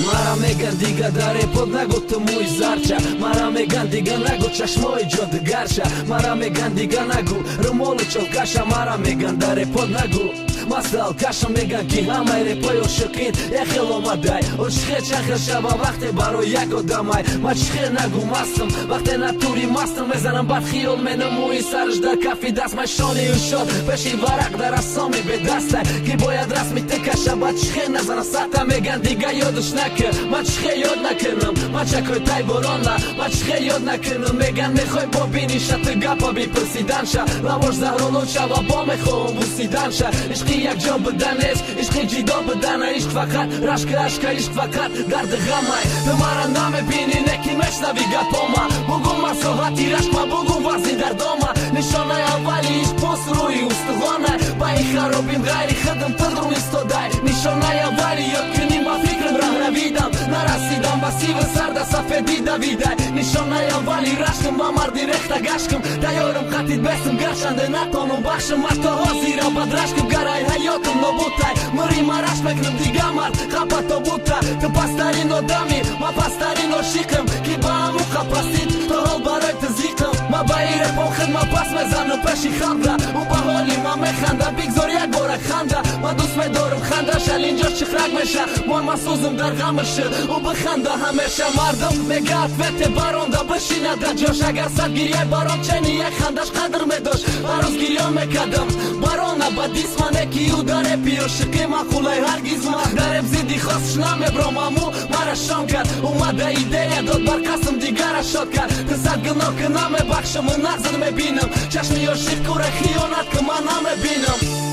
Мара меган дига дар репод нагу ту мӯи зарча, мара меган дига нагу чашмои ҷодугарша, мара меган дига нагу румолу чолкаша, мара меган дар репод нагу масал каша. Меган ки ҳамаи репои ошиқин яхел омадай, ошиқе чанд хел шава вақте барои як одамай. Ма чихел нагу мастам, вақте натури мастам мезанам, бад хиёл менам мӯи сарш дар кафи даст. Ма шони ушод пеши варақ дар рассоми бедастай, ки бояд расми ту каша, бад чихел назана сата. Меган дига ёдаш накар, ма чихел ёд накунам, ма чакои тай борона, ма чихел ёд накунам. Меган мехоҳй бобиниша, ту гапа бипурсиданша, лавош заҳролуд шава, бо мехоҳам бусиданша. Ишқи якҷо будан нест, ишқи ҷидо будана, ишқ фақат рашка ашка, ишқ фақат дарди ғамай. Ту мара намебинӣ, неки мешнавӣ гапома, бугу масоҳати рашк, ма бугу вазни дардома. Нишонаи аввали ишқ пӯст рӯи устухонай, ба ин харобим ғайри худам ту истодай. Нишонаи аввали ёдкунӣ ба фикрам раҳ равидам, нарасидам ба сиву сарда сафедӣ давидай. Нишонаи аввали рашкам ба марди рехта гашкам, тайёрам қатид бестам, гарчанде натонам бахшам. Ма то ҳозира бад рашкам, гарай ҳаётам нобутай, мури ма рашк мекунам дига мард қапа тобута. Ту пасттарин одамӣ, ма пасттарин ошиқам, ки ба ҳамун қапастид то ҳол барои ту зиқам. Ма ба ин репон хидма пас мезанам пеши халқра, ӯ ба ҳоли ма механда, бигзор як бора ханда. Ма дӯст медорам ханда, шал инҷо чихрак меша, мой ма сӯзам дар ғамаш, ӯ биханда ҳамеша. Мардум мега ответе баронда бишинада ҷош, агар сад гирьяй барон чени як хандаш қадр медошт. Ҳар рӯз гирён мекардам барона ба дисмане, ки ӯ дар репи ошиқӣ мақулай, ҳаргиз ма дар реп зидди хосш намебром. Аму мара шом кард, омада идея дод, бар қасм дигара шод кард. Ту сад гуноҳ ки намебахшам, нағзат мебинам, чашми ошиқ кура хиёнат ки ман намебинам.